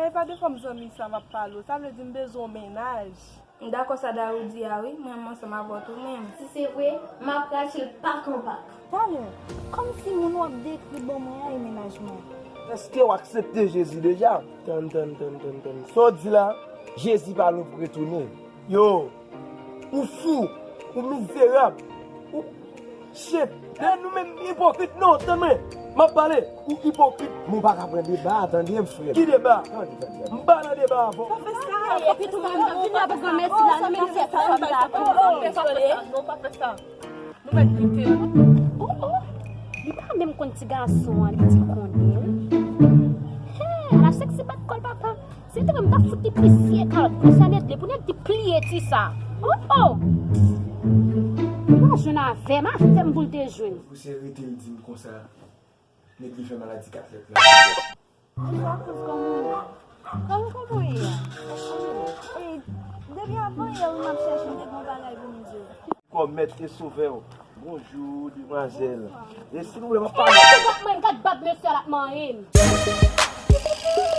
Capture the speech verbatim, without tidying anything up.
E pa de fanm zanmi sa m ap pale w, sa vle di m bezwen yon mennaj. M dakò sa Dayou di a wi, mwen menm ansanm avè w tou menm. Si se vre, m ap rache l pak an pak. Talè, kòmsi moun w ap dekri ban mwen an e mennaj mwen. Èske w aksepte Jezi deja? Tann, tann, tann, tann, tann. Sa w di la, Jezi pa lwen pou retounen. Yo, ou fou, ou mizerab, ou Shit! E nou menm ipokrit non, tann mwen. M ap pale, ou ipokrit. Men w pa ka pran deba a, tande m frè m. Ki deba? Tande, tande. M pa nan deba avè w. Epi tou moun nan vini avèk granmèsi la, nou menm fè sa, fè sa, fè sa. Non, pa fè sa. Nou mèt kite l. Oh, oh. Li pa menm konn ti gason an, li di konnen wi. Hey, ala sexy bat kòl papa. Si te mwen m t ap fout li plizyè kalòt pou sa nèt li, pou nèt li pliye ti sa. Oh, oh. Li pa jwenn avè m, avè m pou l te jwenn. Pou se rete l di m konsa, nèt li fè maladi kat lèt la. Ou pa koz kòm ou ye. Kòm ou kòman ye a? E depi avan yè wi m ap chèche m te gen yon bagay pou m di w. Kò mèt e sovè w. Bonjou, demwazèl. E silvouplè, m ap pale. Mwen, gad bab mesye a l ap manyen m.